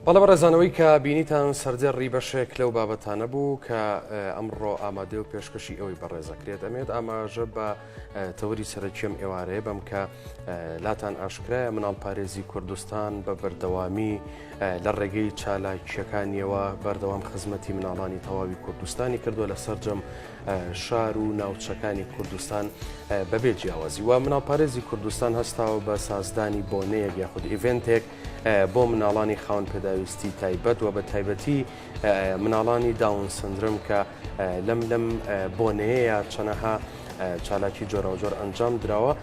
بەڵێ بەڕێزان ئەوەی کە بینیتان سەردێڕی بەشێک لەو بابەتانە بوو کە ئەمڕۆ ئامادە و پێشکەشی ئەوەی بەڕێزەکرێت ئەمێت ئاماژە بە تەوەری سەرەکیم ئێوارەیە بەم کە لاتان ئاشکرایە مناڵپارێزی کوردستان بە بەردەوامی لە ڕێگەی چالاکیەکانیەوە بەردەوام خزمەتی مناڵانی تەواوی کوردستانی کردووە لە سەرجەم شار و ناوچەکانی کوردستان بەبێ جیاوازی و مناڵپارێزی کوردستان هەستاوە بە سازدانی بۆنەیەک یاخود event ێک بۆ مناڵانی خاوەن پێداویستی تایبەت و بە تایبەتی مناڵانی Down syndrome کە لەم لەم بۆنەیەیە چەنەها چالاکی جۆراوجۆر ئەنجام دراوە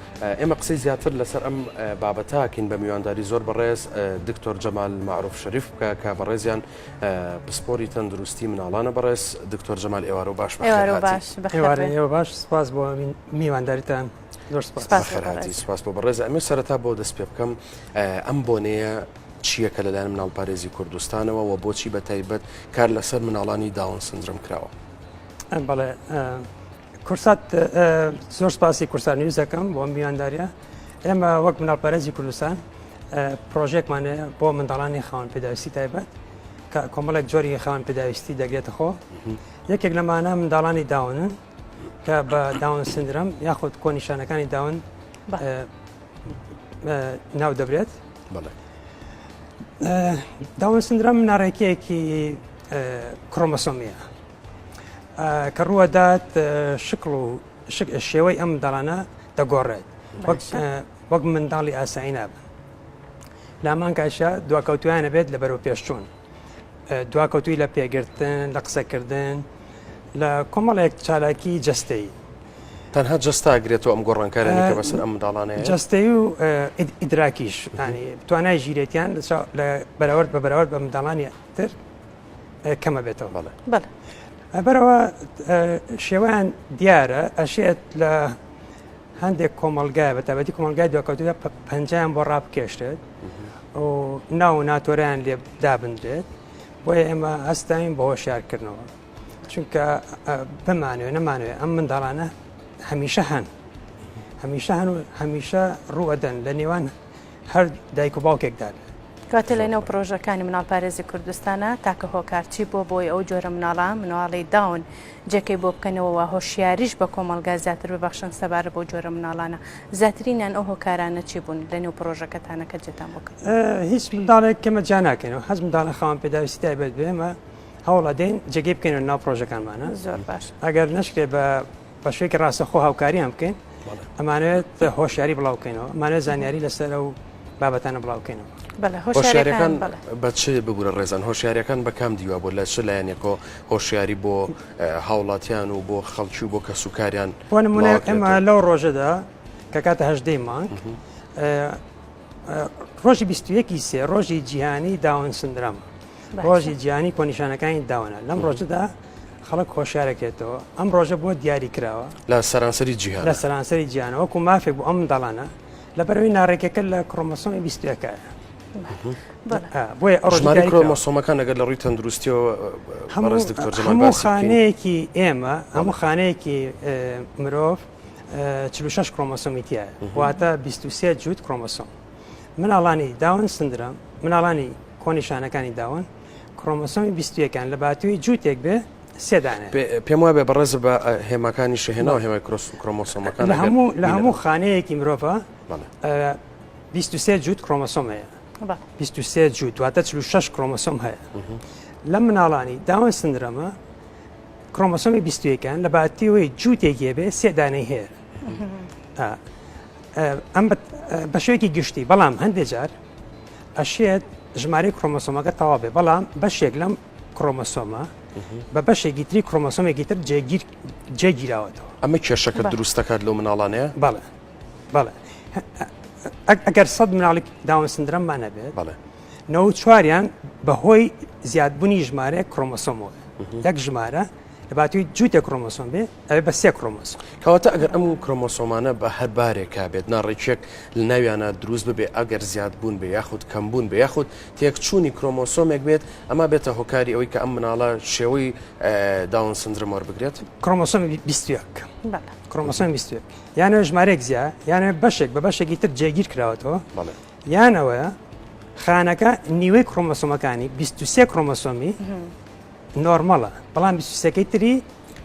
ئێمە قسەی زیاتر لەسەر ئەم بابەتاکەین بە میوانداری زۆر بەڕێز دکتۆر جەمال معروف شەریف بکە کە بەڕێزیان پسپۆری تەندروستی مناڵانە بەڕێز دکتۆر جەمال ئێوارە باش ئێوارە باش سپاس بۆ میوانداریتان زۆر سپاس سپاس بۆ بەڕێز ئەمێ سەرەتا بۆ دەست پێ بکەم ئەم بۆنەیە چییە کە لەلایەن مناڵپارێزی کوردستانەوە و بۆچی بە تایبەت کار لەسەر مناڵانی Down syndrome کراوە؟ بەڵێ کورسات زۆر سپاسی کورسات نیوز دەکەم بۆ میوانداریە ئێمە وەک مناڵپارێزی کوردستان پرۆژێکمان هەیە بۆ منداڵانی خاوەن پێداویستی تایبەت کە کۆمەڵێک جۆری خاوەن پێداویستی دەگرێتە خۆ یەکێک لەمانە منداڵانی داونن کە بە Down syndrome یاخود کۆنیشانەکانی داون ناو دەبرێت Down syndrome ناڕێکیەکی کرۆمۆسۆمیە کە ڕووەدات شکڵ و شێوەی ئەم منداڵانە دەگۆڕێت وەک منداڵی ئاسایی نابن لامان کاشە دواکەوتویانە بێت لە بەرەو پێشچوون دواکەوتوی لە پێگرتن لە قسەکردن لە کۆمەڵێک چالاکی جەستەیی. تەنها جەستە ئەگرێتەوە ئەم گۆڕانکاریانەی کە بەسەر ئەم منداڵانە هەیە؟ جەستەیی و ئیدراکیش یانی توانای ژیرێتیان لە بەراورد بە بەراورد بە منداڵانی تر کەمە بێتەوە. بەڵێ. بەڵێ. بەرەوە شێوەیان دیارە ئەشێت لە هەندێک کۆمەڵگای بە تایبەتی کۆمەڵگای دواکەوتودا پەنجەیان بۆ ڕابکێشرێت و ناو و ناتۆرەیان لێ دابنرێت بۆیە ئێمە هەستاین بە هۆشیارکردنەوە چونکە بمانەوێ نەمانەوێ ئەم منداڵانە هەمیشە هەن هەمیشە هەن و هەمیشە ڕوئەدەن لە نێوان هەر دایک و باوکێکدا بێت. کەواتە لە نێو پرۆژەکانی مناڵپارێزی کوردستانە تاکە هۆکار چی بووە بۆی ئەو جۆرە مناڵە، مناڵی داون، جێکەی بۆ بکەنەوە و هۆشیاریش بە کۆمەڵگا زیاتر ببەخشن سەبارەت بەو جۆرە مناڵانە زیاترینیان ئەو هۆکارانە چی بوون لە نێو پرۆژەکەتانە کە جێتان بۆ کردن؟ هیچ منداڵێک کەمە جیا ناکەینەوە هەست منداڵە خاوەن پێداویستی تایبەت بێ ئێمە هەوڵ ئەدەین جێگەی بکەینەوە ناو پرۆژەکانمانە زۆر باش ئەگەر نەشکرێ بە بە شێوەیەکی ڕاستەخۆ هاوکاریان بکەین ئەمانەوێت هۆشیاری بڵاو بکەینەوە ئەمانەوێت زانیاری لەسەر ئەو بابەتانە بڵاو بکەینەوە. هۆشیاریەکان بە چ ببورە ڕێزان هۆشیاریەکان بە کام دیوا بۆ لە چ لایەنێکەوە هۆشیاری بۆ هاوڵاتیان و بۆ خەڵکی و بۆ کەسوکاریان بۆ نمونە ئێمە لەو ڕۆژەدا کە کاتە هەژدەی مانگ ڕۆژی 21 سێ ڕۆژی جیهانی Down syndrome ڕۆژی جیهانی کۆنیشانەکانی داونە لەم ڕۆژەدا خەڵک هۆشیارەکرێتەوە ئەم ڕۆژە بۆ دیاری کراوە لە سەرانسەری جیهان لە سەرانسەری جیهانە وەکو مافێک بۆ ئەم منداڵانە لەبەرئەوەی ناڕێکیەکە لە کرۆمۆسۆمی 21 بۆیە ئەو ژمارەی کرۆمۆسۆمەکان ئەگەر لە ڕووی تەندروستیەوە بەڕێز دکتۆر جەمال هەموو خانەیەکی ئێمە هەموو خانەیەکی مرۆڤ 46 کرۆمۆسۆمی تایە واتە 23 جووت کرۆمۆسۆم مناڵانی Down syndrome مناڵانی کۆنیشانەکانی داون کرۆمۆسۆمی 21 لە باتووی جووتێک بێ سێ دانەیە. پێم وابێ بەڕێز بە هێماکانی شەهێناوە هێمای کرۆمۆسۆمەکان لە هەموو لە هەموو خانەیەکی مرۆڤە 23 جووت کرۆمۆسۆم هەیە 23 جووت واتە 46 کرۆمۆسۆم هەیە لە مناڵانی Down syndrome ە کرۆمۆسۆمی 21 لە باتیەوەی جووتێکی بێ سێ دانەی هەیە ئەم بە شێوەیەکی گشتی بەڵام هەندێک جار ئەشێت ژمارەی کرۆمۆسۆمەکە تەواو بێ بەڵام بەشێک لەم کرۆمۆسۆمە بە بەشێکی تری کرۆمۆسۆمێکی تر جێگیر جێگیراوەتەوە. ئەمە کێشەکە دروست دەکات لەو مناڵانەیە؟ بەڵێ بەڵێ ئەگەر سەد مناڵی Down syndrome مان هەبێت بەڵێ نەوە چواریان بەهۆی زیادبوونی ژمارەیەک کرۆمۆسۆمەوە یەک ژمارە لە باتووی جووتێک کرۆمۆسۆم بێ ئەوێ بە سێ کرۆمۆسۆم. کەواتە ئەگەر ئەم کرۆمۆسۆمانە بە هەر بارێکا بێت ناڕێکیەک لە ناویانا دروست ببێ ئەگەر زیادبوون بێ یاخود کەمبوون بێ یاخود تێکچوونی کرۆمۆسۆمێک بێت ئەمە بێتە هۆکاری ئەوەی کە ئەم مناڵە شێوەی Down syndrome وەربگرێت؟ کرۆمۆسۆمی 21 کرۆمۆسۆمی 21 یانە ژمارەیەک زیا یانە بەشێک بە بەشێکی تر جێگیر کراوەتەوە بەڵێ یانەوەیە. خانەکە نیوەی کرۆمۆسۆمەکانی 23 کرۆمۆسۆمی نۆرمەڵە بەڵام 23ەکەی تری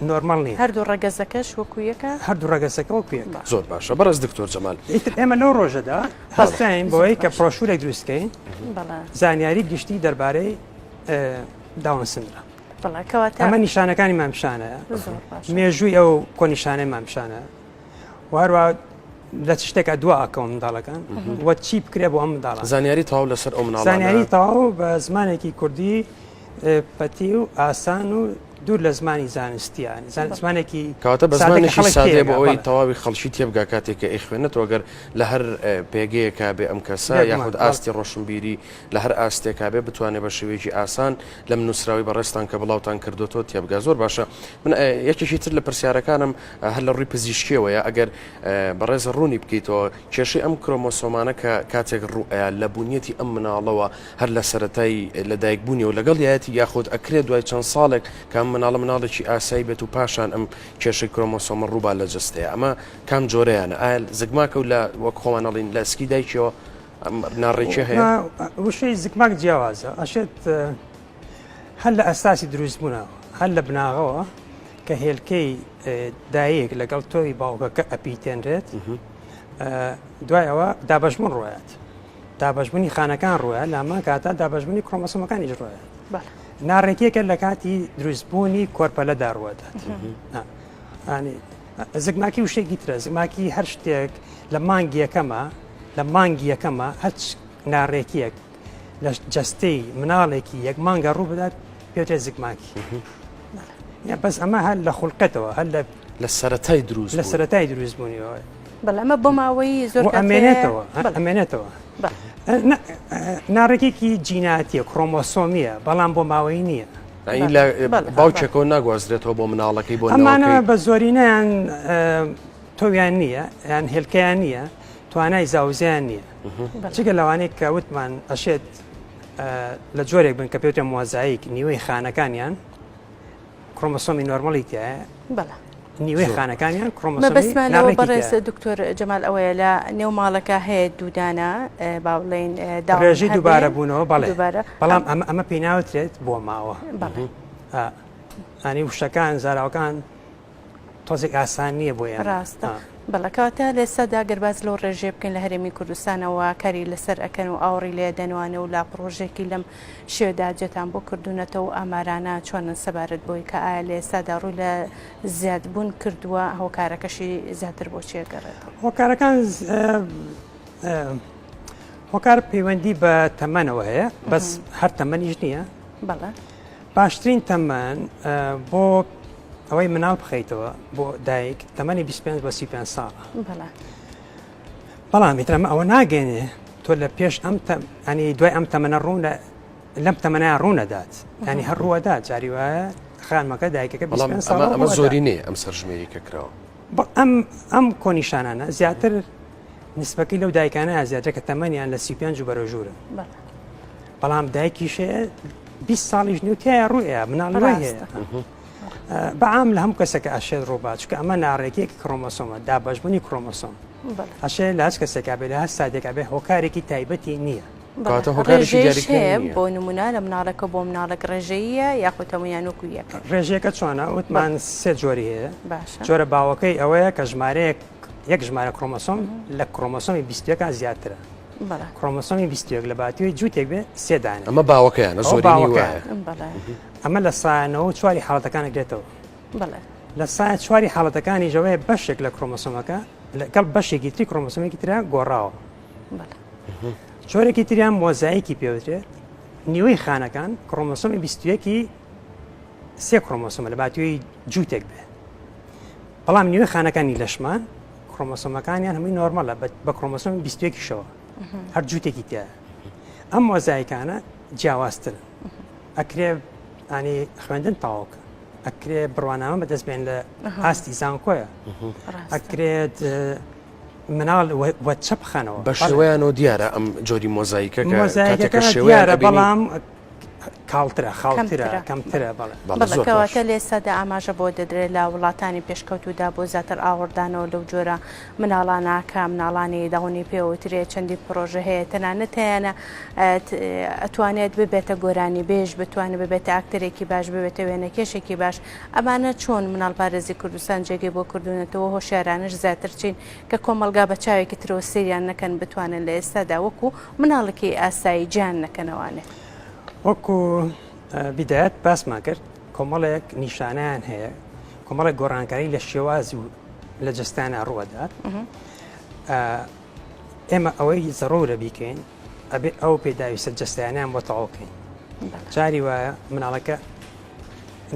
نۆرمەڵ نییە. هەردوو ڕەگەزەکەش وەکو یەکە؟ هەردوو ڕەگەزەکە وەکو یەکە. زۆر باشە بەڕێز دکتۆر جەمال. ئیتر ئێمە لەو ڕۆژەدا هەستاین بەوەی کە پرۆشورێک دروست کەین زانیاری گشتی دەربارەی داون سندرام. ئەمە نیشانەکانی مامشانەیە مێژووی ئەو کۆنیشانەی مامشانە و هەروە لە چ شتێکا دوا ئەکەون منداڵەکان و چی بکرێ بۆ ئەم منداڵە زانیاری تەواو لەسەر ئەو مناڵانە زانیاری تەواو بە زمانێکی کوردی پەتی و ئاسان و دوور لە زمانی زانستیان زمانێکی کەواتە بە زمانێکی سادەیە بۆ ئەوەی تەواوی خەڵکی تێبگا کاتێک کە ئەیخوێنێتەوە گەر لە هەر پێگەیەکا بێ ئەم کەسە یاخود ئاستی ڕۆشنبیری لە هەر ئاستێکا بێ بتوانێ بە شێوەیەکی ئاسان لەم نووسراوەی بەڕێزتان کە بڵاوتان کردۆتەوە تێبگا زۆر باشە من یەکێکی تر لە پرسیارەکانم هەر لە ڕووی پزیشکیەوەیە ئەگەر بەڕێز ڕوونی بکەیتەوە کێشەی ئەم کرۆمۆسۆمانە کە کاتێک ڕوئەیا لە بوونیەتی ئەم مناڵەوە هەر لە سەرەتای لەدایک بوونیەوە لەگەڵ یایەتی یاخود ئەکرێ دوای چەند ساڵێک کە ئەم مناڵە مناڵێکی ئاسایی بێت و پاشان ئەم کێشەی کرۆمۆسۆمە ڕووبا لە جەستەیە ئەمە کام جۆرەیانە ئایا زگماکە و لە وەک خۆمان ئەڵین لە سکی دایکیەوە ئەم ناڕێکی هەیە؟ وشەی زگماک جیاوازە ئەشێت هەر لە ئەساسی دروستبوونەوە هەر لە بناغەوە کە هێلکەی دایک لەگەڵ تۆوی باوکەکە ئەپیتێنرێت دوای ئەوە دابەشبوون ڕوایەت دابەشبوونی خانەکان ڕووە لە هەمان کاتا دابەشبوونی کرۆمۆسۆمەکانیش ڕووە ناڕێکیەکە لە کاتی دروستبوونی کۆرپەلەدا ڕووەدات زگماکی وشەیەکی ترە زگماکی هەر شتێک لە مانگی یەکەمە لە مانگی یەکەمە هەچ ناڕێکیەک لە جەستەی مناڵێکی یەک مانگە ڕوو بدات پێوترێت زگماکی بەس ئەمە هەر لە خولقەتەوە هەر لە لە سەرەتای دروست لە سەرەتای دروست بوونیەوە بەڵێ ئەمە بۆ ماوەی زۆر ئەمێنێتەوە ئەمێنێتەوە ناڕێکێکی جیناتیە کرۆمۆسۆمیە بەڵام بۆ ماوەی نییە باوکێکەوە ناگوازرێتەوە بۆ مناڵەکەی بۆ ئەمانە بە زۆرینەیان تۆویان نییە یان هێلکەیان نییە توانای زاوزیان نییە چگە لەوانەیە کە وتمان ئەشێت لە جۆرێک بن کە پێوتە مۆزایک نیوەی خانەکانیان کرۆمۆسۆمی نۆرمەڵی تایە بەڵێ نیوەی خانەکانیان کرۆمۆسۆمی مەبەستمان لەوە ناڕێکی بەڕێز تایە. دکتۆر جەمال ئەوەیە لە نێو ماڵەکە هەیە دوودانە با بڵێین داون ڕێژەی هەبێ دووبارە بوونەوە بەڵێ دووبارە بەڵام ئەمە ئەمە پێی ناوترێت بۆ ماوە بەڵێ ئا، ئانی وشەکان زاراوەکان تۆزێک ئاسان نییە بۆ ئێمە. ڕاستە. بەڵێ کەواتە لە ئێستادا گەر باس لەو ڕێژەیە بکەین لە هەرێمی کوردستانەوە کاری لەسەر ئەکەن و ئاوڕی لێ دەنوانە و لە پڕۆژەیەکی لەم شێوەدا جێتان بۆ کردوونەتەوە و ئامارانە چۆنن سەبارەت بۆی کە ئایا لە ئێستادا ڕووی لە زیادبوون کردووە هۆکارەکەشی زیاتر بۆ چی ئەگەڕێتەوە؟ هۆکارەکان هۆکار پەیوەندی بە تەمەنەوە هەیە بەس هەر تەمەنیش نییە. بەڵێ. باشترین تەمەن بۆ ئەوەی مناڵ بخەیتەوە بۆ دایک تەمەنی 25 بۆ 35 ساڵە بەڵام ئیتر ئەمە ئەوە ناگەێنێ تۆ لە پێش ئەم ئەنی دوای ئەم تەمەنە ڕوونە لەم تەمەنای ڕوونەدات ینی هەر ڕووەدا جاری وایە خانمەکە دایکەکە بەڵام ئەمە زۆری نییە ئەم سەرژمێری کە کراوە ئەم ئەم کۆنیشانانە زیاتر نسبەکەی لەو دایکانە زیاترە کە تەمەنیان لە 35 و بەرەو ژوورە بەڵام دایکیش هەیە 20 ساڵیش نیو تایە ڕوویە مناڵی وای هەیە بەعام لە هەموو کەسێکە ئەشێت ڕووبا چونکە ئەمە ناڕێکیەکی کرۆمۆسۆمە دابەشبوونی کرۆمۆسۆم ئەشێ لە هەچ کەسێکا بێ لە هەر ساتێکا بێ هۆکارێکی تایبەتی نییە. کەواتە هۆکارێکی دیاریکراو هەیە نییە. بۆ نمونە لە مناڵێکەوە بۆ مناڵێک ڕێژەییە یاخود هەموویان وەکو یەکن؟ ڕێژەیەکە چۆنە وتمان سێ جۆری هەیە باشە جۆرە باوەکەی ئەوەیە کە ژمارەیەک یەک ژمارە کرۆمۆسۆم لە کرۆمۆسۆمی 21 زیاترە کرۆمۆسۆمی 21 لە باتیوی جووتێک بێ سێ دانە ئەمە باوەکەیانە زۆرینی وایە ئەمە لە سایەنەوە چواری حاڵەتەکان گرێتەوە لە سایە چواری حاڵەتەکانی ژەوەیە بەشێک لە کرۆمۆسۆمەکە لەگەڵ بەشێکی تری کرۆمۆسۆمێکی ترا گۆڕاوە جۆرێکی تریان مۆزایکی پێوترێت نیوەی خانەکان کرۆمۆسۆمی 21 سێ کرۆمۆسۆمە لە باتوی جووتێک بێ بەڵام نیوەی خانەکانی لەشمان کرۆمۆسۆمەکانیان هەمووی نۆرمەلە بە کرۆمۆسۆمی 21 شەوە هەر جووتێکی تیا ئەم مۆزایکانە جیاوازترن ئەکرێ ئەنی خوێندن تەواوکە ئەکرێ بڕوانامە بەدەست بێن لە ئاستی زانکۆیە ئەکرێت مناڵ وەچە بخەنەوە بە شێوەیانەوە دیارە ئەم جۆری مۆزایکە دیارە بەڵام. کاڵترە خاوترە کەمترە بەڵێ. بەڵێ کەواتە لە ئێستادا ئاماژە بۆ دەدرێت لە وڵاتانی پێشکەوتوودا بۆ زیاتر ئاوڕدانەوە لەو جۆرە مناڵانە کە مناڵانی داونی پێوترێ چەندین پرۆژە هەیە تەنانەت هەیانە ئەتوانێت ببێتە گۆرانی بێژ بتوانێت ببێتە ئاکتەرێکی باش ببێتە وێنەکێشێکی باش ئەمانە چۆن مناڵپارێزی کوردستان جێگەی بۆ کردوونەتەوە هۆشیارانەش زیاتر چین کە کۆمەڵگا بە چاوێکی ترەوە سەیریان نەکەن بتوانن لە ئێستادا وەکو مناڵێکی ئاسایی جیان نەکەنەوانێ. وەکو بیدایەت باسمان کرد کۆمەڵێک نیشانەیان هەیە کۆمەڵێک گۆڕانکاری لە شێواز و لە جستانە ڕووەدات ئێمە ئەوەی زەڕورە بیکەین ئەبێ ئەو پێداویستە جستیانیان بۆ تەواوکەین جاری وایە مناڵەکە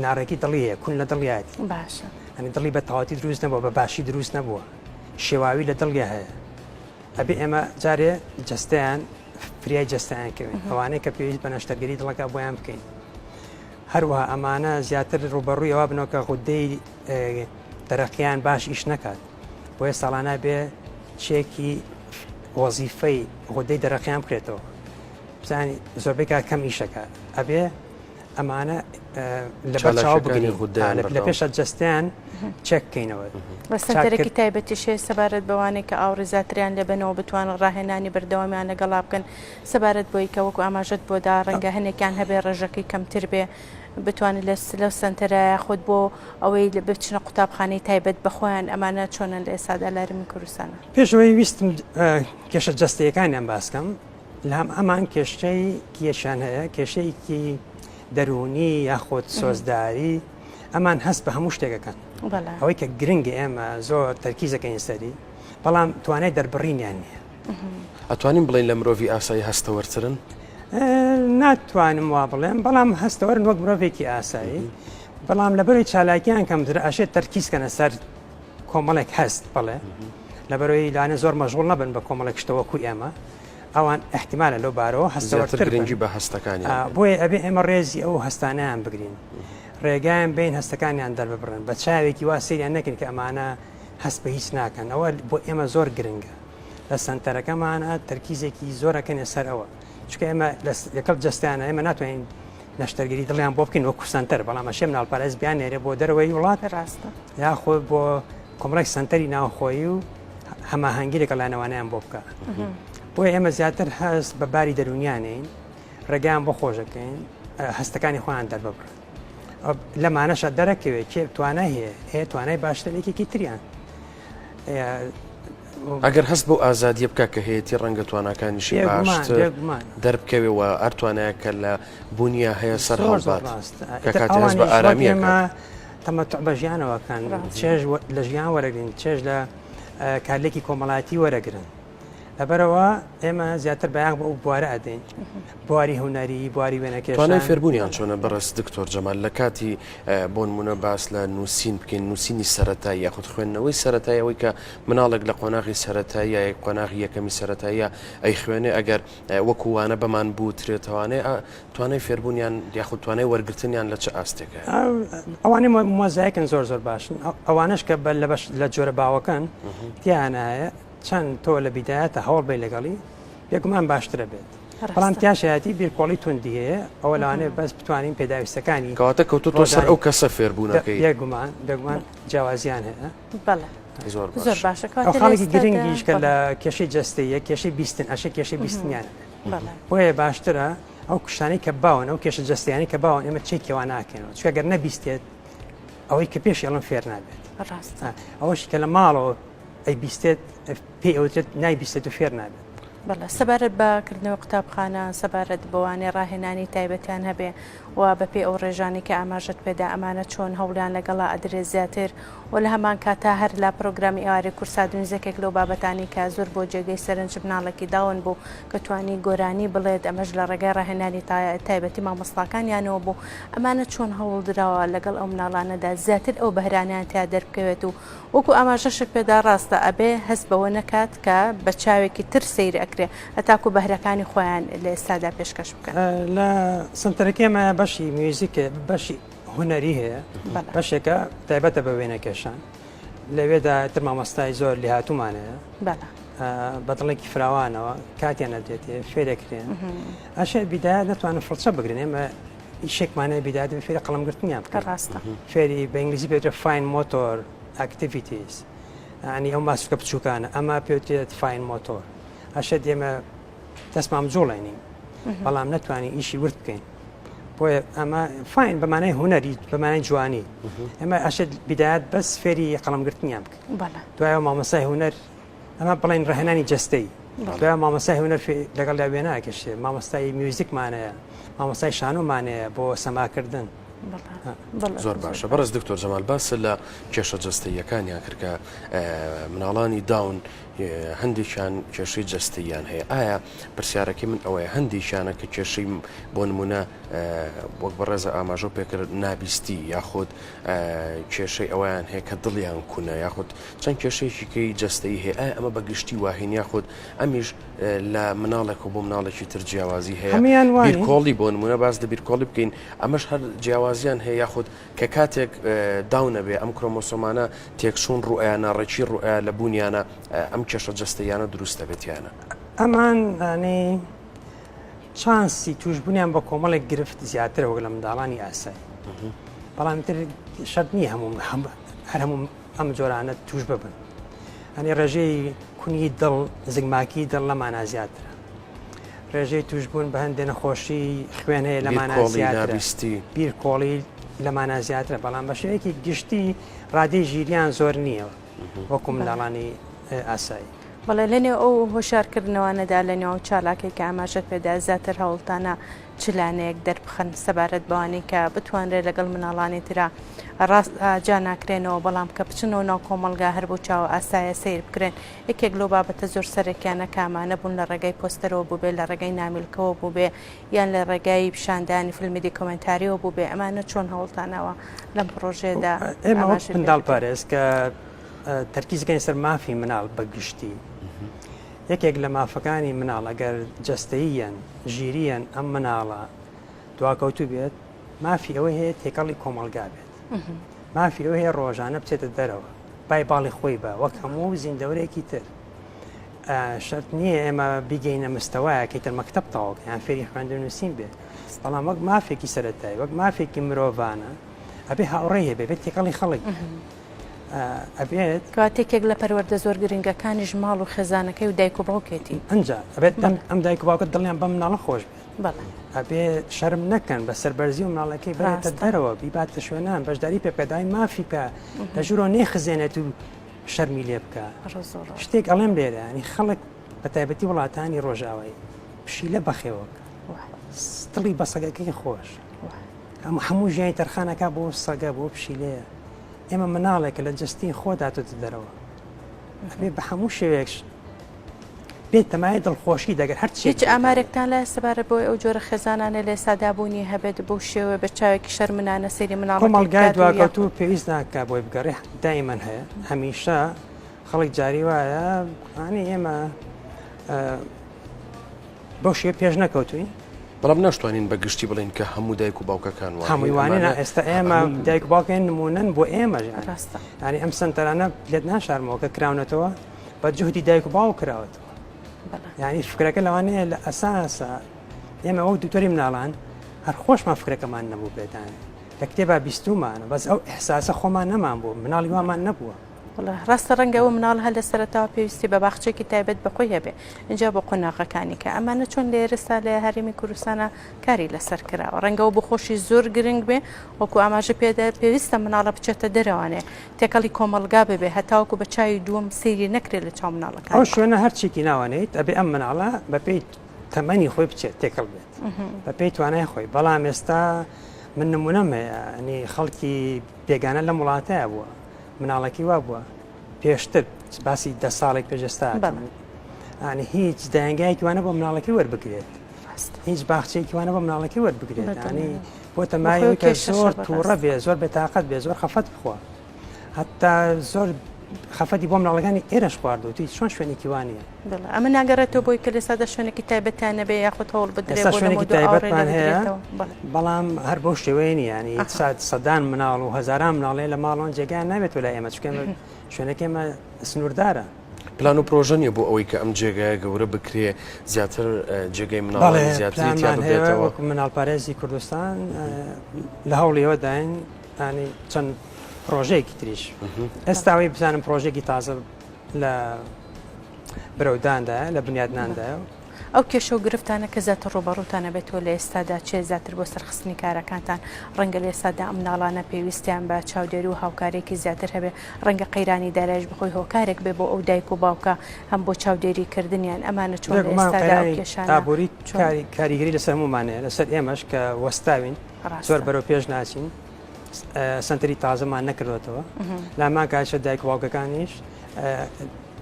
ناڕێکی دڵی هەیە کون لە دڵیاتی باشە ئەنی دڵی بە تەواتی دروست نەبووە بە باشی دروست نەبووە شێواوی لە دڵیا هەیە ئەبێ ئێمە جارێ جەستەیان فریای جەستەیان کەوین ئەوانەی کە پێویست بە نەشتەرگەری دڵەکە بۆیان بکەین هەروەها ئەمانە زیاتر ڕوبەڕووی ئەوە بنەوە کە غودەی دەرەقیان باش ئیش نەکات بۆیە ساڵانە بێ چێکی وەزیفەی غودەی دەرەقیان بکرێتەوە بزانی زۆربەی کات کەم ئیشەکە ئەبێ ئەمانە لەبەر چاو بگرین لە پێشە جەستیان چەک بکەینەوە. سەنتەرێکی تایبەتیش هەیە سەبارەت بەوانەی کە ئاوڕی زیاتریان لێ بەنەوە بتوانن ڕاهێنانی بەردەوامیان لەگەڵا بکەن سەبارەت بۆی کە وەکو ئاماژەت بۆ دا ڕەنگە هەنێکیان هەبێ ڕێژەکەی کەمتر بێ بتوانن لە لەو سەنتەرە یاخود بۆ ئەوەی بچنە قوتابخانەی تایبەت بە خۆیان ئەمانە چۆنن لە ئێستادا لە هەرێمی کوردستانە؟ پێش ئەوەی ویستم کێشە جەستەیەکانیان باس کەم لام ئەمان کێشەی کێشیان هەیە کێشەیەکی دەروونی یاخود سۆزداری ئەمان هەست بە هەموو شتێکەکەن ئەوەی کە گرنگە ئێمە زۆر تەرکیزەکەین سەری بەڵام توانای دەربڕینیان نییە. ئەتوانین بڵێین لە مرۆڤی ئاسایی هەستەوەرترن؟ ناتوانم وا بڵێم بەڵام هەستەوەرن وەک مرۆڤێکی ئاسایی بەڵام لەبەرەی چالاکیان کەمترە ئەشێت تەرکیزکەنە سەر کۆمەڵێک هەست بەڵێ لەبەرەوەی لانە زۆر مەشغوڵ نەبن بە کۆمەڵێک شتە وەکو ئێمە ئەوان احتیمالە لەو بارەوە هەستەوەرتر گرنگی بە هەستەکانیان بۆیە ئەبێ ئێمە ڕێزی ئەو هەستانیان بگرین ڕێگایان بین هەستەکانیان دەرببڕن بە چاوێکی وا سەیریان نەکەین کە ئەمانە هەست بە هیچ ناکەن ئەوە بۆ ئێمە زۆر گرنگە لە سەنتەرەکەمانە تەرکیزێکی زۆرەکەنێ سەر ئەوە چونکە ئێمە لەگەڵ جەستیانە ئێمە ناتوانین نەشتەرگەری دڵیان بۆ بکەین وەکو سەنتەر بەڵام ئەشێ مناڵپارێز بیان نێرێ بۆ دەرەوەی وڵات ڕاستە یاخۆ بۆ کۆمەڵێک سەنتەری ناوخۆیی و هەماهەنگی لەگەڵ لایەنەوانیان بۆ بکە بۆیە ئێمە زیاتر هەست بە باری دەرونیانین ڕێگەیان بۆ خۆشەکەین هەستەکانی خۆیان دەرببڕن لەمانەشە دەرەکەوێت کێ توانای هەیە هەیە توانای باشتر یەکێکی تریان ئەگەر هەست بەو ئازادیە بکە کە هەیەی ڕەنگە تواناکانیشی باشتر دەربکەوێ و هەر توانایە کە لە بوونیا هەیە سەر هەڵبات کە کاتێ هەست بە ئارامیە تەمەتع بە ژیانەوەکان چێژ لە ژیان وەرەگرن چێژ لە کارلێکی کۆمەڵایەتی وەرەگرن لەبەرەوە ئێمە زیاتر بایەخ بە ئەو بوارە ئەدەین بواری هونەری بواری وێنەکێشان. توانای فێربوونیان چۆنە بەڕێز دکتۆر جەمال لە کاتی بۆ نمونە باس لە نووسین بکەین نووسینی سەرەتایی یاخود خوێندنەوەی سەرەتایی ئەوەی کە مناڵێک لە قۆناغی سەرەتایی یا قۆناغی یەکەمی سەرەتاییە ئەیخوێنێ ئەگەر وەکو وانە بەمان بوترێتەوانێ توانای فێربوونیان یاخود توانای وەرگرتنیان لە چ ئاستێکە؟ ئەوانەی مۆزایکن زۆر زۆر باشن ئەوانەش کە لە بەش لە جۆرە باوەکەن تیانایە چەند تۆ لە بیدایەتە هەوڵ بەی لەگەڵی بێگومان باشترە بێت بەڵام تیاشایەتی بیرکۆڵی توندی هەیە ئەوە لەوانەیە بەس بتوانین پێداویستەکانی کەواتە کەوتۆتۆ سەر ئەو کەسە فێربوونەکەی بێگومان بێگومان جیاوازیان هەیە بەڵێ زۆر زۆر باشە ئەو خاڵێکی گرنگیش کە لە کێشەی جەستەیە کێشەی بیستن ئەشە کێشەی بیستنیان بۆیە باشترە ئەو کوشتانەی کە باون ئەو کێشە جەستیانی کە باون ئێمە چێکیەوە ناکەینەوە چونکە گەر نەبیستێت ئەوەی کە پێش ئەڵم فێر نابێت ڕاستە ئەوەش کە لە ماڵەوە ئەیبیستێت پێی ئەوترێت نایبیستێت و فێر نابێت. بەڵێ سەبارەت بە کردنەوەی قوتابخانە، سەبارەت بەوانەی ڕاهێنانی تایبەتیان هەبێ و بەپێی ئەو ڕێژانەی کە ئاماژەت پێدا ئەمانە چۆن هەوڵیان لەگەڵا ئەدرێ زیاتر و لە هەمان کاتا هەر لە پرۆگرامی ئێوارەی کوردسات نیوز یەکێک لەو بابەتانەی کە زۆر بۆ جێگەی سەرنج مناڵێکی داون بوو کە توانی گۆرانی بڵێت ئەمەش لە ڕێگای ڕاهێنانی تایبەتی مامۆستاکانیانەوە بوو ئەمانە چۆن هەوڵ دراوە لەگەڵ ئەو مناڵانەدا زیاتر ئەو بەهرانەیان تیا دەربکەوێت و وەکو ئاماژەشت پێدا ڕاستە ئەبێ هەست بەوە نەکات کە بە چاوێکی تر سەیر ئەکرێ هەتاکو بەهرەکانی خۆیان لە ئێستادا پێشکەش بکەن. لە سەنتەرەکەی ئێمە بەشی میوزیک هەیە، بەشی هونەری هەیە، بەشێکە تایبەتە بە وێنەکێشان، لەوێدا تر مامۆستای زۆر لێهاتوومان هەیە. بە دڵێکی فراوانەوە کاتیان نەدرێتێ فێرەکرێن ئەشێ بیدایە نەتوانن فڵچە بگرن ئێمە ئیشێکمانەیە بیدایە دەبێت فێری قەڵەمگرتنیان بکەین ڕاستە فێری بە ئینگلیزی پێوترێت fine motor activities یانی ئەو ماسولکە بچووکانە ئەمە پێوترێت fine motor ئەشێت ئێمە دەستمان بجوڵێنین بەڵام نەتوانین ئیشی ورد بکەین بۆیە ئەمە fine بەمانای هونەری بەمانای جوانی ئەمە ئەشێت بیدایەت بەس فێری قەڵەمگرتنیان بکەین دوایەوە مامۆستای هونەر ئەمە بڵێن ڕاهێنانی جەستەی دوای مامۆستای هونەر لەگەڵ یا وێنە ئەکێشێ مامۆستای میوزیکمانەیە مامۆستای شانۆمانەیە بۆ سەماکردن زۆر باشە بەڕێز دکتۆر جەمال باس لە کێشە جەستەییەکانیان کرد کە مناڵانی داون هەندێکیان کێشەی جەستەییان هەیە ئایا پرسیارەکەی من ئەوەیە هەندێکیانە کە کێشەی بۆ نمونە وەک بەڕێزە ئاماژە پێکرد نابیستی یاخود کێشەی ئەویان هەیە کە دڵیان کونە یاخود چەند کێشەیەکی کەی جەستەیی هەیە ئایا ئەمە بە گشتی واهین یاخود ئەمیش لە مناڵێک و بۆ مناڵێکی تر جیاوازی هەیە هەموویان وانین؟ بیرکۆڵی بۆ نمونە باس لە بیرکۆڵی بکەین ئەمەش هەر جیاوازیان هەیە یاخود کە کاتێک داو نەبێ ئەم کرۆمۆسۆمانە تێکچوون ڕوئەیا ناڕێکی ڕوئەیا لە بوونیانە ئەم کێشە جەستەییانە دروست دەبێت یانە؟ ئەمان یانی چانسی توشبوونیان بە کۆمەڵێک گرفت زیاترە وەک لە منداڵانی ئاسایی بەڵام تر شەرت نییە هەموو هەر هەموو ئەم جۆرانە توش ببن ئەنی ڕێژەی کونی دڵ زگماکی دڵ لەمانە زیاترە ڕێژەی توشبوون بە هەندێ نەخۆشی خوێن هەیە لەمانە زیاترە بیرکۆڵی لەمانە زیاترە بەڵام بە شێوەیەکی گشتی ڕادەی ژیریان زۆر نییە وەکو منداڵانی ئاسایی. بەڵێ لەنێو ئەو هۆشیارکردنەوانەدا لەنێو ئەو چالاکەی کە ئاماژەت پێدا زیاتر هەوڵتانە چ لانەیەک دەربخەن سەبارەت بەوانەی کە بتوانرێت لەگەڵ مناڵانی ترا ڕاست جا ناکرێنەوە بەڵام کە بچنەوە ناو کۆمەڵگا هەر بۆ چاوە ئاسایە سەیر بکرێن یەکێک لەو بابەتە زۆر سەرەکیانە کامانە بوون لە ڕێگای پۆستەرەوە بووبێ لە ڕێگای نامیلکەوە بووبێ یان لە ڕێگای پیشاندانی فیلمی دیکۆمێنتاریەوە بووبێ ئەمانە چۆن هەوڵتانەوە لەم پڕۆژەیەدا ئێمە وەک منداڵ پارێز کە تەرکیز بکەین سەر مافی مناڵ بە گشتی یەکێک لە مافەکانی مناڵ ئەگەر جەستەییەن ژیریەن ئەم مناڵە دواکەوتوو بێت مافی ئەوەی هەیە تێکەڵی کۆمەڵگا بێت مافی ئەوەی هەیە ڕۆژانە بچێتە دەرەوە بای باڵی خۆی بە وەک هەموو زیندەورێکی تر شەرت نییە ئێمە بیگەینە مستەوایەکی تر مەکتەب تەواو یان فێری خوێندن نووسین بێت بەڵام وەک مافێکی سەرەتایی وەک مافێکی مرۆڤانە ئەبێ هاوڕێ هەبێ بێت تێکەڵی خەڵک ئەبێت کەواتە یەکێک لە پەروەردە زۆر گرنگەکانیش ماڵ و خێزانەکەی و دایک و باوکێتی. ئەنجا ئەبێت ئەم دایک و باوکە دڵیان بەم مناڵە خۆش بێت. ئەبێ شەرم نەکەن بە سەربەرزی و مناڵەکەی بەرێتە دەرەوە بیباتە شوێنان بەشداری پێ بکە دای مافی بکە لە ژوورەوە نەیخزێنێت و شەرمی لێ بکە. شتێک ئەڵێم لێرە ینی خەڵک بە تایبەتی وڵاتانی ڕۆژاوایی پشیلە بەخێوەکە دڵی بە سەگەکەی خۆش هەموو ژیانی تەرخانەکە بۆ سەگە بۆ پشیلەیە ئێمە مناڵێکە لە جەستەی خۆت هاتۆتە دەرەوە ئەبێ بە هەموو شێوەیەک بێت تەمای دڵخۆشی دەگەر هەر هیچ ئامارێکتان لای سەبارەت بۆی ئەو جۆرە خێزانانە لە ئێستادا بوونی هەبێت بەو شێوەیە بە چاوێکی شەرمنانە سەیری مناڵەکەی کۆمەڵگای دواکەوتوو پێویست ناکا بۆی بگەڕێ دایمەن هەیە هەمیشە خەڵک جاری وایە ئانی ئێمە بەو شێوە پێش نەکەوتوین. بەڵام ناشتوانین بە گشتی بڵێین کە هەموو دایک و باوکەکان وان. هەمووی وانە نا ئێستا ئێمە دایک و باوکێن نمونەن بۆ ئێمە ڕاستە یانی ئەم سەنتەرانە لێت ناشارمەوە کە کراونەتەوە بە جوهدی دایک و باوک کراوەتەوە یانی فکرەکە لەوانەیە لە ئەساسە ئێمە وەک دکتۆری مناڵان هەر خۆشمان فکرەکەمان نەبوو بێتان لە کتێبا بیستومانە بەس ئەو ئیحساسە خۆمان نەمان بوو مناڵی وامان نەبووە. وەڵا ڕاستە ڕەنگە ئەوە مناڵ هەر لە سەرەتاوە پێویستی بە باخچەیەکی تایبەت بە خۆی هەبێ ئینجا بۆ قۆناغەکانی کە ئەمانە چۆن لە ئێرستا لە هەرێمی کوردستانە کاری لەسەر کراوە ڕەنگەوە بۆ خۆشی زۆر گرنگ بێ وەکو ئاماژە پێدا پێویستە مناڵە بچێتە دەرەوانێ تێکەڵی کۆمەڵگا ببێ هەتاوەکو بە چاوی دووەم سەیری نەکرێت لە چاو مناڵەکان ئەو شوێنە هەرچێکی ناوانێت ئەبێ ئەم مناڵە بەپێی تەمەنی خۆی بچێت تێکەڵ بێت بەپێی توانای خۆی بەڵام ئێستا من نمونەم هەیە ینی خەڵکی بێگانە لەم وڵاتەیە بووە مناڵەکەی وا بووە پێشتر باسی دە ساڵێک پێش ئێستا ئەنی هیچ دایەنگایەکی وانە بۆ مناڵەکەی وەربگرێت هیچ باخچەیەکی وانە بۆ مناڵەکەی وەربگرێت ینی بۆ تەمای کە زۆر تووڕە بێ زۆر بێتاقەت بێ زۆر خەفەت بخوا هەتا زۆر خەفەتی بۆ مناڵەکانی ئێرەش خواردوتی چۆن شوێنێکی وانە ئەمە ناگەڕێتەوە بۆی کە لەسادا شوێنێکی تایبەتیان نەبێ یاخود هەوڵ بدرێت ئێستا شوێنێکی تایبەتمان هەیە بەڵام هەر بەو شێوەیە نییە ینی سەدان مناڵ و هەزاران مناڵێ لە ماڵەوە جێگایان نابێت لای ئێمە چونکە شوێنەکە ئێمە سنووردارە. پلان و پرۆژە نیە بۆ ئەوەی کە ئەم جێگایە گەورە بکرێ زیاتر جێگەی مناڵانی زیاتری تیا ببێتەوە؟ وەکو مناڵپارێزی کوردستان لە هەوڵی ئەوەداین ینی چەند پرۆژەیەکی تریش ئێستا ئەوەی بزانم پرۆژێکی تازە لە برەوداندایە لە بنیادناندایە. ئەو کێشە و گرفتانە کە زیاتر ڕووبەڕووتان ئەبێتەوە لە ئێستادا چیە زیاتر بۆ سەرخستنی کارەکانتان؟ ڕەنگە لە ئێستادا ئەم مناڵانە پێویستیان بە چاودێری و هاوکاریەکی زیاتر هەبێ، ڕەنگە قەیرانی دارایش بەخۆی هۆکارێک بێ بۆ ئەو دایک و باوکە هەم بۆ چاودێری کردنیان، ئەمانە چۆن لە بێگومان ئێستادا ئەو قەیرانی کێشانە ئابووری چۆن؟ کاری کاریگەری لەسەر هەموومان هەیە، لەسەر ئێمەش کە وەستاوین زۆر ڕاستە. بەرەو پێش ناچین، سەنتەری تازەمان نەکردوەتەوە، لامان کاتیشە دایک و باوکەکانیش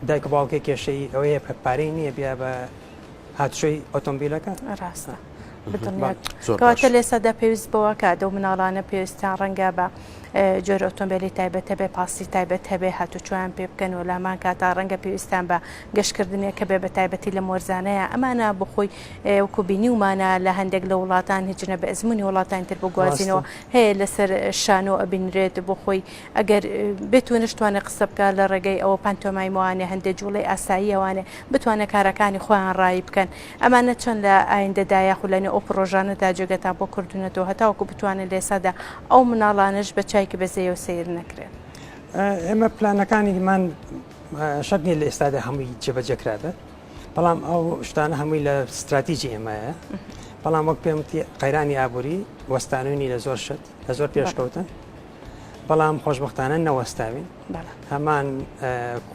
دایک و باوکێک کێشەی ئەوەیە کە پارەی نییە بیا بە هاتوچۆی ئۆتۆمبیلەکە. ڕاستە بدڵنیات کەواتە لە ئێستادا پێویست بەوە کە دەو مناڵانە پێویستیان ڕەنگە بە جۆرە ئۆتۆمبیلی تایبەت هەبێ پاسی تایبەت هەبێ هاتوچۆیان پێ بکەن و لامان کاتا ڕەنگە پێویستیان بە گەشتکردنێک هەبێ بە تایبەتی لەم وەرزانەیە ئەمانە بۆ خۆی وەکو بینیومانە لە هەندێک لە وڵاتان هیچ نە بە ئەزمموی وڵاتانی تر بگوازینەوە هەیە لەسەر شانۆ ئەبینرێت بۆ خۆی ئەگەر بێتو نەشتوانێ قسە بکا لە ڕێگەی ئەوە پانتۆمایمەوانێ هەندێ جوڵەی ئاساییەوانێ بتوانێ کارەکانی خۆیان ڕایی بکەن ئەمانە چەند لە ئایندەدا یاخود لە نێو ئەو پڕۆژانەدا جێگەتان بۆ کردوونەتەوە هەتاوەکو بتوانن لە ئێستادا ئەو مناڵانەش بە چایکی بەزەیەوە سەیر نەکرێن؟ ئێمە پلانەکانیمان شەرت نییە لە ئێستادا هەمووی جێبەجێ کرابێت بەڵام ئەو شتانە هەمووی لە ستراتیجی ئێمەیە بەڵام وەک پێم وتی قەیرانی ئابووری وەستانوینی لە زۆر شت لە زۆر پێشکەوتن بەڵام خۆشبەختانە نەوەستاوین هەمان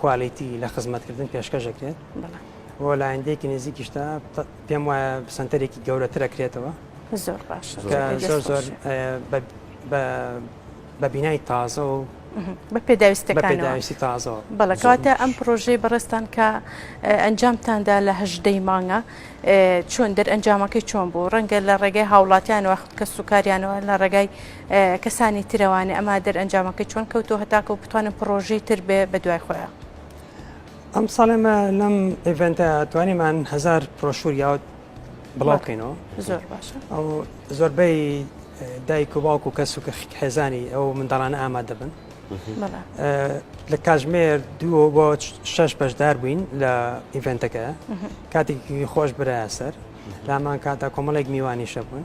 quality لە خزمەتکردن پێشکەش دەکرێت بۆ لایەندەیەکی نزیکیشتا پێم وایە سنتەرێکی گەورەتر ئەکرێتەوە زۆر باش زۆر زۆر بە بینای تازە و بە پێداویستەکانەوە تازەوە بەڵێ کەواتە ئەم پرۆژەی بەڕێزتان کە ئەنجامتاندا لە هەژدەی مانگە چۆن دەرئەنجامەکەی چۆن بوو ڕەنگە لە ڕێگەی هاوڵاتیانەوە خود کەس و کاریانەوە لە ڕێگای کەسانی ترەوانێ ئەما دەرئەنجامەکەی چۆن کەوتو هەتاکە و بتوانن پرۆژەی تر بێ بە دوای خۆیان. ئەم ساڵ ئێمە لەم event ە توانیمان هەزار پرۆشور یاوت بڵاو بکەینەوە زۆر باشە ئەو زۆربەی دایک و باوک و کەس و خێزانی ئەو منداڵانە ئامادە بن لە کاژمێر دوو بۆ شەش بەشدار بووین لە event ەکە کاتێکی خۆش برایە سەر لامان کاتا کۆمەڵێک میوانیشە بوون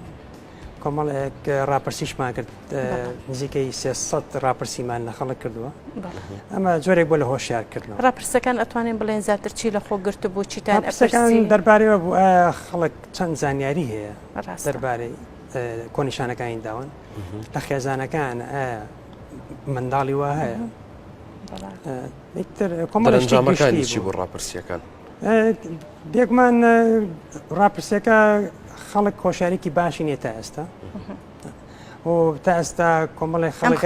کۆمەڵێک ڕاپرسیشمان کرد نزیکەی 300 ڕاپرسیمان لە خەڵک کردووە ئەمە جۆرێک بۆ لە هۆشیارکردنەوە ڕاپرسەکان ئەتوانین بڵێن زیاتر چی لە خۆ گرت بوو چیتان ڕاپرسەکان دەربارەیەوە بوو ئایا خەڵک چەند زانیاری هەیە دەربارەی کۆنیشانەکانی داون لە خێزانەکان منداڵی وا هەیە دەرەنجامەکانی چی بوو ڕاپرسیەکان؟ بێگومان ڕاپرسیەکە خەڵک هۆشیارێکی باشی نیە تا ئێستا و تا ئێستا کۆمەڵی خەڵک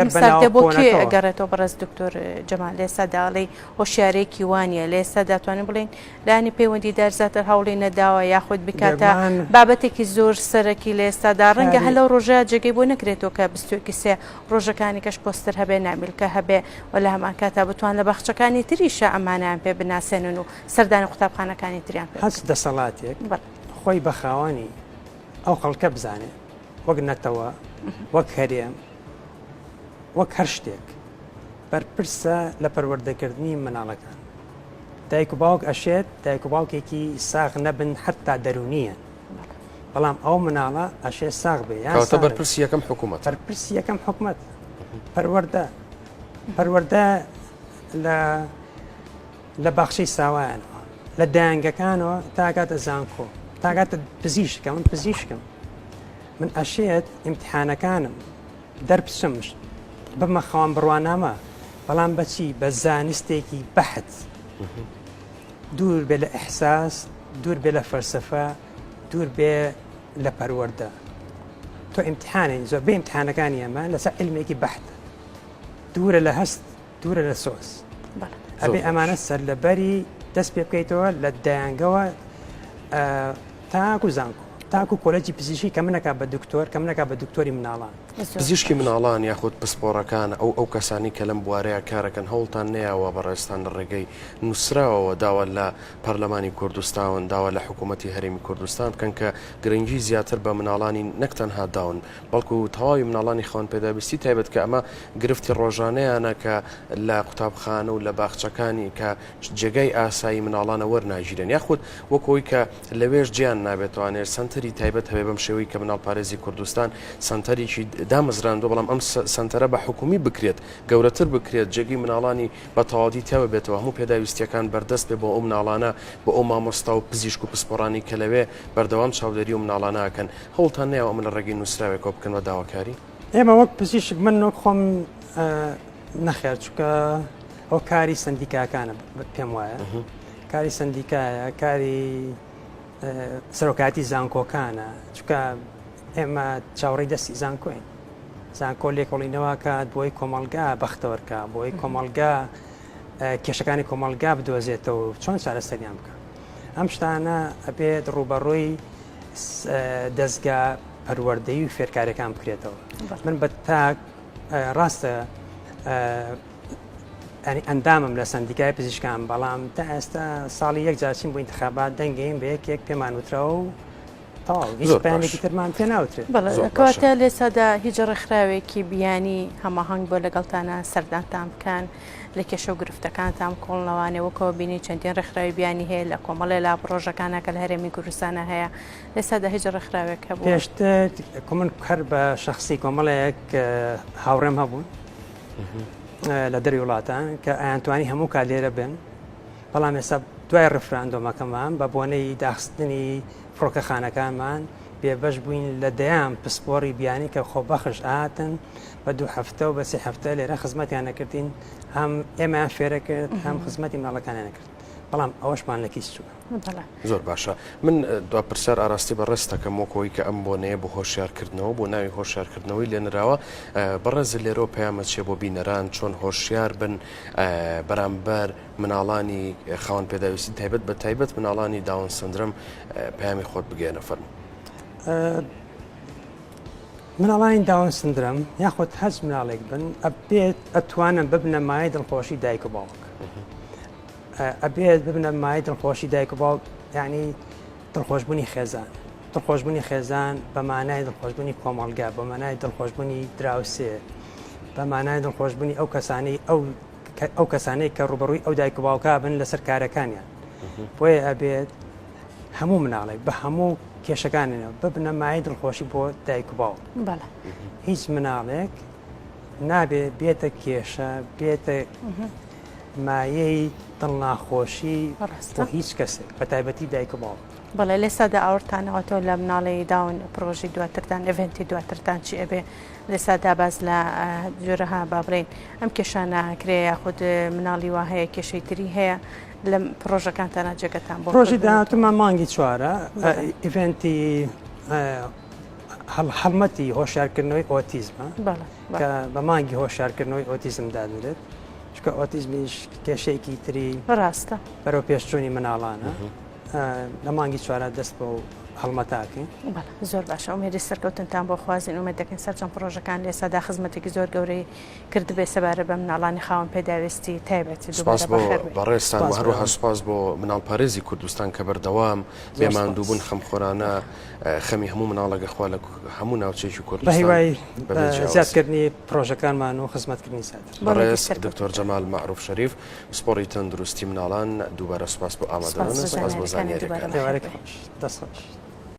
بۆ کێ ئەگەڕێتەوە بەڕێز دکتۆر جەمال لە ئێستا داڵی هۆشیارێکی وانە لە ئێستا دەتوانین بڵێین لایەنی پەیوەندیدار زیاتر هەوڵی نەداوە یاخود بکاتە بابەتێکی زۆر سەرەکی لە ئێستادا ڕەنگە هەر لەو ڕۆژە جێگەی بۆ نەکرێتەوە کە بیستویەکی سێ ڕۆژەکانی کەش پۆستەر هەبێ نامیلکە هەبێ و لە هەمان کاتا بتوان لە باخچەکانی تریشا ئەمانەیان پێ بناسێنن و سەردانی قوتابخانەکانی تریان پێ هەچ دەسەڵاتێک خۆی بە خاوەنی ئەو خەڵکە بزانێ وەک نەتەوە وەک هەرێم وەک هەر شتێک بەرپرسە لە پەروەردەکردنی مناڵەکان دایک و باوک ئەشێت دایک و باوکێکی ساغ نەبن حتا دەرونیان بەڵام ئەو مناڵە ئەشێ ساغ بێ یان کەواتە بەرپرسی یەکەم حکوومەت بەرپرسی یەکەم حکومت پەروەردە پەروەردە لە لە باخچەی ساوایانەوە لە دایەنگەکانەوە تاگاتە زانکۆ تاگاتە پزیشکە من پزیشکم من ئەشێت ئیمتحانەکانم دەربچم ببمە خاوەن بڕوانامە بەڵام بەچی بە زانستێکی بەحت دوور بێ لە ئیحساس دوور بێ لە فەلسەفە دوور بێ لە پەروەردە تۆ ئیمتحانێن زۆربەی ئیمتحانەکانی ئێمە لەسەر علمێکی بەحت دوورە لە هەست دوورە لە سۆز ئەبێ ئەمانە سەرلەبەری دەست پێ بکەیتەوە لە دایانگەوە تاکو زانکۆ. تاکو کۆلێجی پزیشکی کە منەکا بە دکتۆر کە منەکا بە دکتۆری مناڵان. پزیشکی مناڵان یاخود پسپۆڕەکان ئەو ئەو کەسانەی کە لەم بوارەیا کارەکەن هەوڵتان نەیاوە بەڕێزتان لە ڕێگەی نووسراوەوە داوا لە پەرلەمانی کوردستاون داوا لە حکوومەتی هەرێمی کوردستان بکەن کە گرنگی زیاتر بە مناڵانی نەک تەنها داون بەڵکو تەواوی مناڵانی خاوەن پێداویستی تایبەت کە ئەمە گرفتی ڕۆژانەیانە کە لە قوتابخانە و لە باخچەکانی کە جێگای ئاسایی مناڵانە وەرناگیرێن یاخود وەک ئەوەی کە لەوێش جێیان نابێتوانێت سەنتەری تایبەت هەبێ بەم شێوەی کە مناڵپارێزی کوردستان سەنتەرێکی دامەزراندووە بەڵام ئەم سەنتەرە بە حکومی بکرێت گەورەتر بکرێت جێگەی مناڵانی بە تەواوەتی تیا ببێتەوە هەموو پێداویستیەکان بەردەست بێ بۆ ئەو مناڵانە بۆ ئەو مامۆستا و پزیشک و پسپۆڕانی کە لەوێ بەردەوام چاودێری ئەو مناڵانە ئەکەن هەوڵتان نەیاوە ئەمە لە ڕێگەی نووسراوێکەوە بکەن بە داواکاری؟ ئێمە وەک پزیشک من وەک خۆم نەخێر چونکە ئەو کاری سندیکاکانە پێم وایە کاری سندیکایە کاری سەرۆکاتی زانکۆکانە چونکە ئێمە چاوەڕێی دەستی زانکۆین زانکۆ لێکۆڵینەوە کات بۆی کۆمەلگا بەختەوەرکە بۆی کۆمەلگا کێشەکانی کۆمەلگا بدۆزێتەوە چۆن چارەسەریان بکە ئەم شتانە ئەبێت ڕوبەڕووی دەستگا پەروەردەی و فێرکاریەکان بکرێتەوە من بە تاک ڕاستە ینی ئەندامم لە سندیکای پزیشکان بەڵام تا ئێستا ساڵی یەک جاچین بۆ انتخابات دەنگین بە یەکێک پێمان وتراوە و تەواو هیچ پەیامێکی ترمان پێ ناوترێت. کەواتە لێسادا هیچ ڕێکخراوێکی بیانی هەماهەنگ بۆ لەگەڵتانە سەردانتان بکەن لە کێشە و گرفتەکانتان بکۆڵنەوانێ وەکەوە بینی چەندین ڕێکخراوی بیانی هەیە لە کۆمەڵێ لا پڕۆژەکانە کە لە هەرێمی کوردستانە هەیە لێسادا هیچ ڕێکخراوێک هەبوو؟ پێشتر من هەر بە شەخسی کۆمەڵێک هاوڕێم هەبوون لە دەری وڵاتان کە ئەیانتوانی هەموو کات لێرە بن بەڵام ئێستا دوای ڕفراندۆمەکەمان بە بۆنەی داخستنی فڕۆکەخانەکانمان بێبەش بووین لە دەیان پسپۆڕی بیانی کە خۆبەخش ئەهاتن بە دوو هەفتە و بە سێ هەفتە لێرە خزمەتیان نەکردین هەم ئێمەیان فێرە کرد هەم خزمەتی مناڵەکانیان نەکرد بەڵام ئەوەشمان لە کیس چوو. زۆر باشە من دوا پرسیار ئاراستی بەڕێز دەکەم وەک ئەوەی کە ئەم بۆنەیە بۆ هۆشیارکردنەوە بۆ ناوی هۆشیارکردنەوەی لێنراوە بەڕێز لێرەوە پەیامە چیە بۆ بینەران چۆن هۆشیار بن بەرامبەر مناڵانی خاوەن پێداویستی تایبەت بە تایبەت مناڵانی داون سندرم پەیامی خۆت بگەێنە فەرموو. مناڵانی داون سندرم یاخود هەچ مناڵێک بن ئەبێت ئەتوانن ببنە مایەی دڵخۆشی دایک و باوک ئەبێت ببنە مایەی دڵخۆشی دایک و باوک یعنی دڵخۆشبوونی خێزان دڵخۆشبوونی خێزان بە مانای دڵخۆشبوونی کۆمەڵگا بە مانای دڵخۆشبوونی دراوسێ بە مانای دڵخۆشبوونی ئەو کەسانەی ئەو ئەو کەسانەی کە ڕوبەڕووی ئەو دایک و باوکا بن لەسەر کارەکانیان بۆیە ئەبێت هەموو مناڵێک بە هەموو کێشەکانیەوە ببنە مایەی دڵخۆشی بۆ دایک و باوک هیچ مناڵێک نابێ بێتە کێشە بێتە مایەی دڵناخۆشی بۆ هیچ کەسێک بە تایبەتی دایک و باوک. بەڵێ لێسادا ئاوڕتانەوەتەوە لە مناڵی داون پڕۆژەی دواترتان event ی دواترتان چی ئەبێ لێسادا باس لە جۆرەها با بڵێین ئەم کێشانە ئەکرێ یاخود مناڵی وا هەیە کێشەی تری هەیە لە پڕۆژەکانتانە جێگەتان بۆ پڕۆژەی داهاتوومان مانگی چوارە event ی هەڵمەتی هۆشیارکردنەوەی ئۆتیزمە کە بە مانگی هۆشیارکردنەوەی ئۆتیزم دادنرێت چونکە ئۆتیزمیش کێشەیەکی تری ڕاستە بەرەو پێشچوونی مناڵانە لە مانگی چوارە دەست بەو هەڵمەتاکەین. زۆر باشە ئومێدی سەرکەوتنتان بۆ خوازین ئومێد دەکەین سەرجەم پڕۆژەکان لە ئێستادا خزمەتێکی زۆر گەورەی کردبێ سەبارەت بە مناڵانی خاوەن پێداویستی تایبەت. سوپاس بۆ بەڕێزتان و هەروەها سوپاس بۆ مناڵپارێزی کوردستان کە بەردەوام بێ ماندووبوون خەمخۆرانە خەمی هەموو مناڵێک ئەخوا لە هەموو ناوچەیەکی کوردستان. بە هیوای زیادکردنی پڕۆژەکانمان و خزمەتکردنی زیاتر. بەڕێز دکتۆر جەمال مەعروف شەریف پسپۆڕی تەندروستی مناڵان دووبارە سوپاس بۆ ئامادەبوونت سوپاس بۆ زانیاریەکانت. ئێوارەت خۆش دەست خۆش.